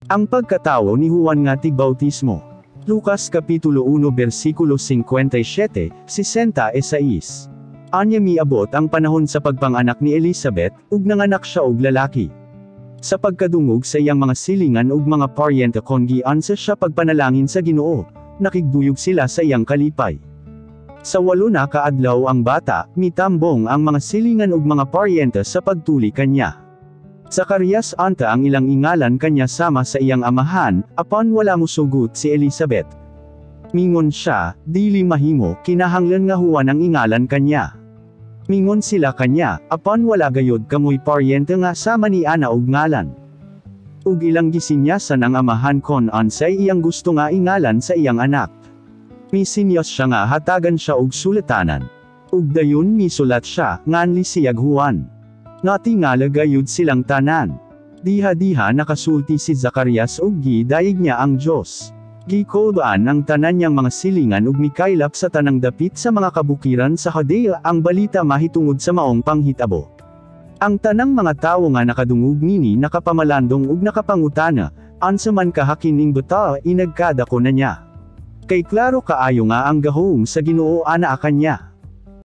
Ang pagkatawo ni Juan nga tigbautismo. Lucas Kapitulo 1 versikulo 57, 66. Anya miabot ang panahon sa pagpanganak ni Elizabeth, ug nanganak siya og lalaki. Sa pagkadungog sa iyang mga silingan ug mga paryente kon giunsa siya pagpanalangin sa Ginoo, nakigduyog sila sa iyang kalipay. Sa 8 na kaadlaw ang bata, mitambong ang mga silingan ug mga paryente sa pagtuli kanya. Zacarias anta ang ilang ingalan kanya sama sa iyang amahan, apan wala musugot si Elizabeth. Mingon siya, "Dili mahimo, kinahanglan nga Juan ang ingalan kanya." Mingon sila kanya, "Apan wala gayod kamoy paryente nga sama ni ana og ngalan." Ug ilang gisinyasan ang amahan kon unsay iyang gusto nga ingalan sa iyang anak. Misinyas siya nga hatagan siya og sulatanan. Ug dayon misulat siya, "Nganli siyag Juan." Natingala gayud silang tanan. Diha-diha nakasulti si Zacarias ug gidayeg niya ang Dios. Gikolbaan ang tanan niyang mga silingan ug mikaylap sa tanang dapit sa mga kabukiran sa Judea ang balita mahitungod sa maong panghitabo. Ang tanang mga tawo nga nakadungog nini nakapamalandong ug nakapangutana, "Unsa man kaha kining bata?" Inagkadako na niya. Kay klaro kaayo nga ang gahom sa Ginoo anaa kanya.